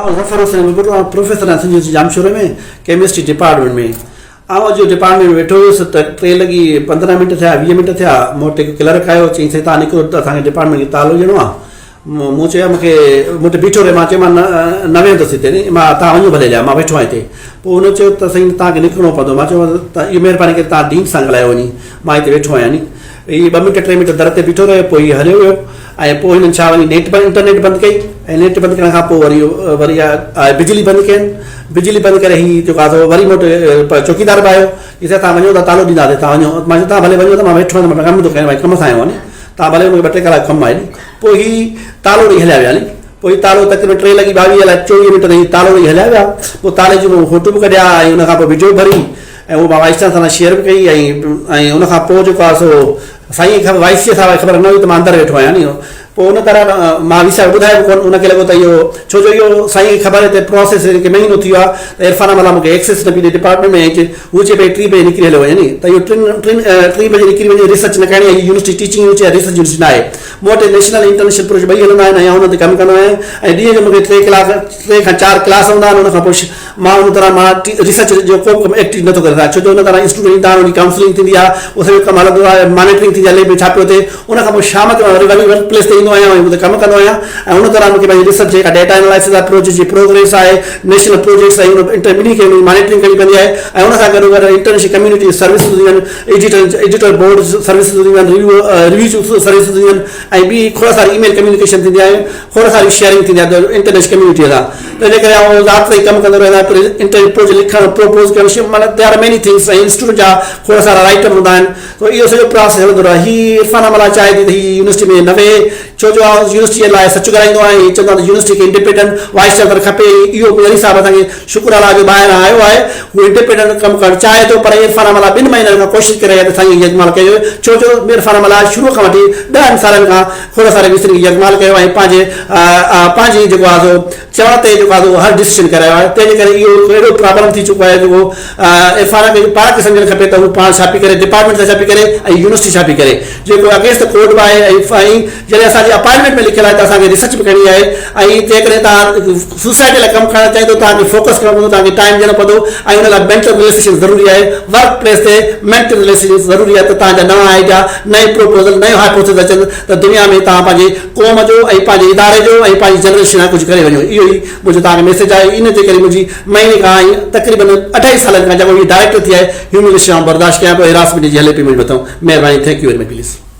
آئون ظفر حسين ٻٻر آئون پروفيسر آهيان سنڌ يونيورسٽي ڄامشوري ۾ ڪيمسٽري ڊپارٽمينٽ ۾ آئون اڄ ڊپارٽمينٽ ۾ ويٺو هيس ته ٽي لڳي 15 منٽ ٿيا 20 منٽ ٿيا مون وٽ هڪ ڪلرڪ آيو چيائين سائين تان نڪرو ته اسان کي ڊپارٽمينٽ کي تالو ڏيڻو آهي مون چيو مون کي مون وٽ بيٺو رهي مان چيو مان نه ويهندس هتي مان تان وڃو ڀلي هليا مان ويٺو آهيان هتي پوء هن چيو ته سائين تان کي نڪرڻو پوندو مان چيو ته اهو مهرباني ڪري تان ڊين سان ڳالهايو وڃي مان هتي ويٺو آهيان ني هي ٻه منٽ ٽي منٽ در تي بيٺو رهيو پوء هي هليو ويو ۽ پوء هنن ڇا وڃي نيٽ بند انٽرنيٽ بند ڪئي ۽ نيٽ بند ڪرڻ کان پوء وري وري بجلي بند ڪين بجلي بند ڪري هي جيڪو آهي سو وري موٽ چوڪيدار به آيو چي سائين تان وڃو ٿا تالو ڏينداسين تان وڃو مان چيو تان ڀلي وڃو ته مان ويٺو آهيان مان ڪم ٿو ڪيان ڪم سان آيو آهيان تان ڀلي مونکي ٻه ٽي ڪلاڪ ڪم آهي پوء هي تالو ڏئي هليا ويا ني پوء هي تالو تقريبن ٽي لڳي 22 الائي 24 منٽ تائين تالو ڏئي هليا ويا پوء تالي جون مون فوٽو به ڪڍيا ۽ ان کان پوء وڊيو ڀري ۽ اهو مان وائيس چانسلر سان شيئر به ڪئي ۽ ۽ ان کان پوء جيڪو آهي سو سائين کي وائيس چي صاحب کي خبر نه هئي ته مان اندر ويٺو آهيان ني پوء ان طرح مان وي صاحب کي ٻڌايو به ڪونه ان کي لڳو ته اهو ڇو جو اهو سائين کي خبر هتي پروسيس هن کي مهينو ٿي ويو آهي ته عرفان ملاح مون کي ايڪسيس نه پئي ڏي ڊپارٽمينٽ ۾ ۽ هو چئي پئي ٽي بجي نڪري هليو وڃ ني ته اهو ٽن ٽن ٽي بجي نڪري وڃي ريسرچ نه ڪرڻي آهي هي يونيورسٽي ٽيچنگ يونيورسٽي آهي ريسرچ يونيورسٽي نه آهي مون وٽ نيشنل ۽ انٽرنيشنل پروجيڪٽ ٻئي هلندا آهن ۽ آئون انهن تي ڪم ڪندو آهيان ۽ ڏينهن جو مون کي ٽي ڪلاڪ ٽي کان چار ڪلاس هوندا آهن ان کان پوء مان ان طرح مان ريسرچ جو ڪو به ڪم ايڪٽو نٿو ڪري سگهان ڇو جو ان طرح اسٽوڊنٽ ايندا آهن ان جي ڪائونسلنگ ٿيندي آهي اهو سڄو ڪم هلندو آهي مانيٽرنگ ٿيندي آهي ليب ۾ ڇا پيو ٿئي ان کان پوء شام جو مان وري وري ورڪ پليس تي ايندو آهيان ۽ اتي ڪم ڪندو آهيان ۽ ان دوران مون کي پنهنجي ريسرچ جيڪا ڊيٽا انالائسز آهي پروجيڪٽ جي پروگريس آهي نيشنل پروجيڪٽس ۽ ان انٽر ٻنهي کي ان جي مانيٽرنگ ڪرڻي پوندي آهي ۽ ان سان گڏو گڏ انٽرنيشنل ڪميونٽي جون سروسز هونديون آهن ايڊيٽر ايڊيٽر بورڊ سروسز هونديون آهن ريويو ريويو سروسز هونديون آهن ۽ ٻي کوڙ ساري اي ميل ڪميونيڪيشن ٿيندي آهي کوڙ ساري شيئرنگ ٿيندي آهي انٽرنيشنل ڪميونٽي سان تنهن جي ڪري آئون رات تائين ڪم ڪندو رهندو آهيان انٽر پروجيڪٽ لکڻ پروپوز ڪرڻ معنيٰ there are many things ۽ student جا کوڙ سارا رائٽ اپ هوندا آهن ته اهو سڄو پراسيس هلندو رهيو هي عرفان ملاح چاهي ٿي ته هي يونيورسٽي ۾ نه ويهي ڇو جو آئون يونيورسٽي جي لاء سچ ڳالهائيندو آهيان هي چوندو آهي ته يونيورسٽي کي انڊيپينڊنٽ وائيس چانسلر کپي اهو ميري صاحب اسان کي شڪر الله جو ٻاهران آيو آهي هو انڊيپينڊنٽ ڪم ڪرڻ چاهي ٿو پر عرفان ملاح ٻن مهينن کان ڪوشش ڪري رهي آهي ته سائين کي يرغمال ڪيو وڃي ڇو جو عرفان ملاح شروع کان وٺي 10 سالن کان کوڙ ساري ويسرن کي يرغمال ڪيو ۽ پنهنجي پنهنجي جيڪو آهي سو چوڻ تي جيڪو آهي سو هر ڊسيشن ڪرايو آهي تنهن جي ڪري اهو هڪ اهڙو پرابلم ٿي چڪو آهي جيڪو عرفان کي پاڻ کي سمجهڻ کپي ته هو پاڻ ڇا پئي ڪري ڊپارٽمينٽ سان ڇا پئي ڪري ۽ يونيورسٽي ڇا پئي ڪري جيڪو اگينسٽ the code به آهي ۽ جڏهن اسان جي اپائنٽمينٽ ۾ لکيل آهي ته اسان کي ريسرچ به ڪرڻي آهي ۽ جيڪڏهن توهان سوسائٽي لاء ڪم ڪرڻ چاهيندو توهان کي فوڪس ڪرڻو پوندو توهان کي ٽائيم ڏيڻو پوندو ۽ ان لاء مينٽل رليڪسيشن ضروري آهي ورڪ پليس تي مينٽل رليڪسيشن ضروري آهي ته توهان جا نوان آئيڊيا نئين پروپوزل نيون هائپوٿيسز اچن ته دنيا ۾ توهان پنهنجي قوم جو ۽ پنهنجي اداري جو ۽ پنهنجي جنريشن لاء ڪجهه ڪري وڃو اهو ئي منهنجو توهان کي ميسيج آهي ان جي ڪري منهنجي مهيني کان ۽ تقريبن اڍائي سالن کان جڏهن هي ڊائريڪٽر ٿي آهي هيومليشن آئون برداشت ڪيان پيو هراسمينٽ جي هلي پئي منهنجي مٿان مهرباني thank you very much please.